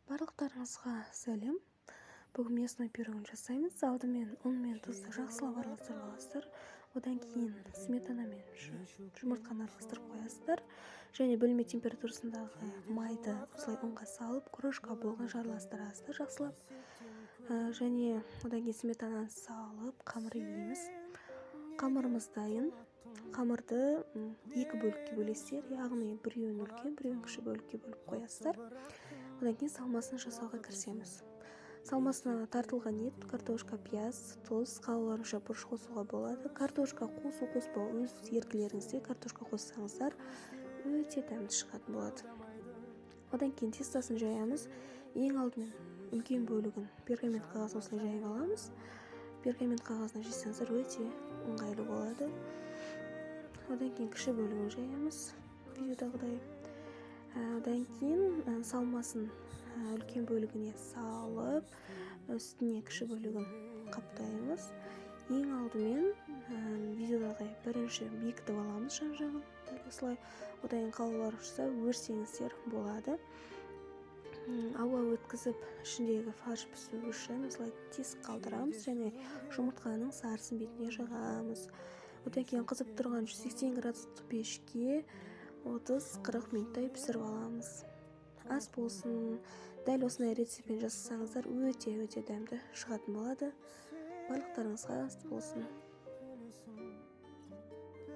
Барлықтарыңызға сәлем! Бүгін мясной пирогын жасаймыз. Алдымен ұн мен тұзды жақсылап араластырып аласыздар. Одан кейін сметана мен жұмыртқаны араластырып қоясыздар. Және бөлме температурасындағы майды осылай ұнға салып, крошка болғанша араластырасыздар жақсылап. Және одан кейін сметананы салып, қамыр илейміз. Қамырымыз дайын. Қамырды екі бөлікке бөлесіздер, яғни біреуін үлкен, біреуін кіші бөлікке бөліп қоясыздар. Одан кейін салмасын жасауға кірісеміз. Салмасына тартылған ет, картошка, пияз, тұз, қалауларыңызша бұрыш қосуға болады. Картошка қосу, қоспау өз еркілеріңізде. Картошка қоссаңыздар, өте дәмді шығатын болады. Одан кейін тестосын жаямыз. Ең алдымен үлкен бөлігін пергамент қағазына осылай жайып аламыз. Пергамент қағазына жайсаңыздар, өте ыңғайлы болады. Одан кейін кіші бөлігін жаямыз видеодағыдай. Одан кейін салмасын үлкен бөлігіне салып, үстіне кіші бөлігін қаптаймыз. Ең алдымен видеодағыдай бірінші бекітіп аламыз жан жағын дәл осылай. Одан кейін қалауларыңызша өрсеңіздер болады. Ауа өткізіп, ішіндегі фарш пісу үшін осылай тесік қалдырамыз және жұмыртқаның сарысын бетіне жағамыз. Одан кейін қызып тұрған 180 градустық пешке 30-40 минуттай пісіріп аламыз. Ас болсын! Дәл осындай рецептпен жасасаңыздар, өте өте дәмді шығатын болады. Барлықтарыңызға ас болсын!